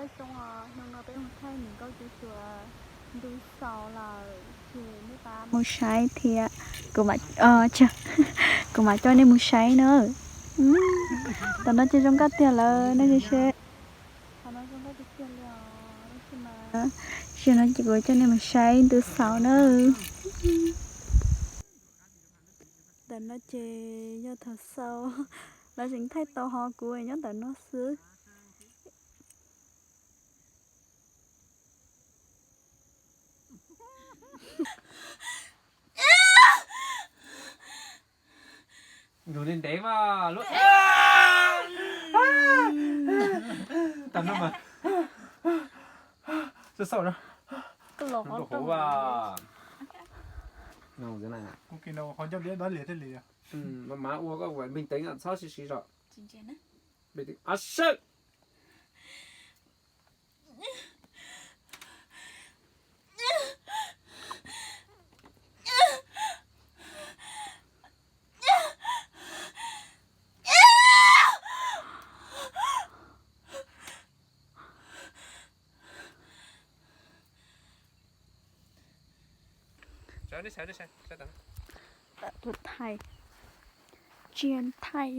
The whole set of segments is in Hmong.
Hnub no peb mus thaij Niam Nkauj Cuab Tsuas ntu xaus lawm, ces nej pab mus saib thiab. Kuv mam, kuv mam coj nej mus saib na. Tam no ces zoo nkauj tiag lawm, nej saib seb. Tam no zoo nkauj tiag tiag li os, tab sis mas, tab sis no ces kuv coj nej mus saib ntu xaus na. Ntawm no ces yog thaum xaus, lawv tseem thaij tau ho kuv nyob ntawm no xwb. Yus li ntev mas lub, tag no mas, xav xaum no, rau hauv a. Kuv qhov ncauj liab dab lias thiaj li. Mas ua koj ua meej teev txhob siv siv zog. Ab sawb. Tuaj thaij, tsia thaij.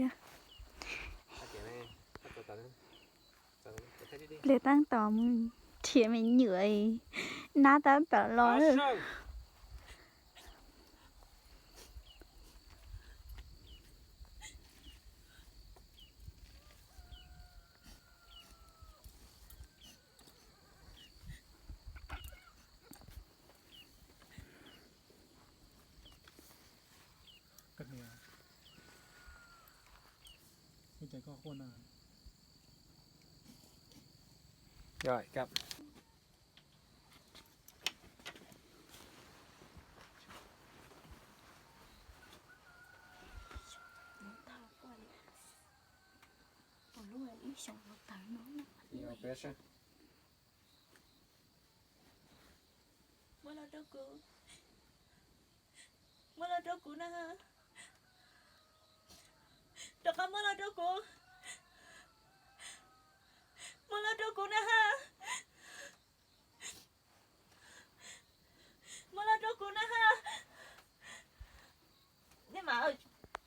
Hle tab tom mus nrhiav me nyuam nab tab tom los. Muab los rau kuv, muab los rau kuv na, rov qab muab los rau kuv.